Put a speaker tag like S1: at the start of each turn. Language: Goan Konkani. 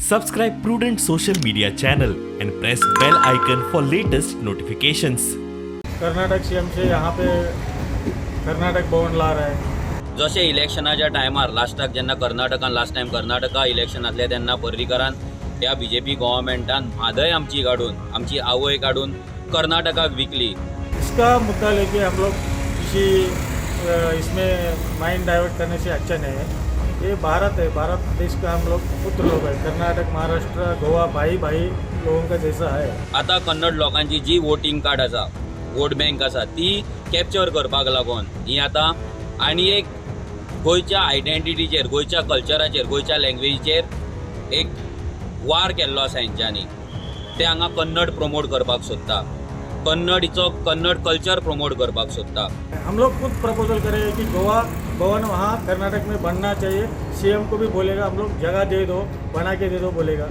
S1: Subscribe Prudent Social Media channel and press bell icon for latest notifications.
S2: Karnataka CM से यहाँ पे कर्नाटक भवन ला रहा है।
S3: जशें इलेक्शनाच्या टायमार लास्टाक जेन्ना कर्नाटकान लास्ट टायम कर्नाटका इलेक्शन आसलें तेन्ना पर्रीकारान त्या बीजेपी गव्हर्मेंटान म्हादय आमची काडून, आमची आवय काडून कर्नाटकाक विकली।
S2: इसका मुद्दा लेके हम लोग किसी इसमें माइंड डाइवर्ट करने से अच्छा नहीं है। ये भारत है, भारत देश का हम लोग पुत्र लोग है। कर्नाटक, महाराष्ट्र, गोवा भाई भाई लोगों का जैसा है।
S3: आतां कन्नड लोकांची जी वोटींग कार्ड आसा, वोट बँक आसा, ती कॅप्चर करपाक लागून ही आतां आनी एक गोंयच्या आयडेंटिटीचेर, गोंयच्या कल्चराचेर, गोंयच्या लँग्वेजीचेर एक वार केल्लो आसा हेंच्यांनी। ते हांगा कन्नड प्रमोट करपाक सोदता, कन्नडीचो कन्नड कल्चर प्रमोट करपाक सोदता।
S2: हम लोग खुद प्रपोजल करेंगे कि गोवा भवन वहाँ कर्नाटक में बनना चाहिए। सीएम को भी बोलेगा हम लोग, जगह दे दो, बना के दे दो बोलेगा।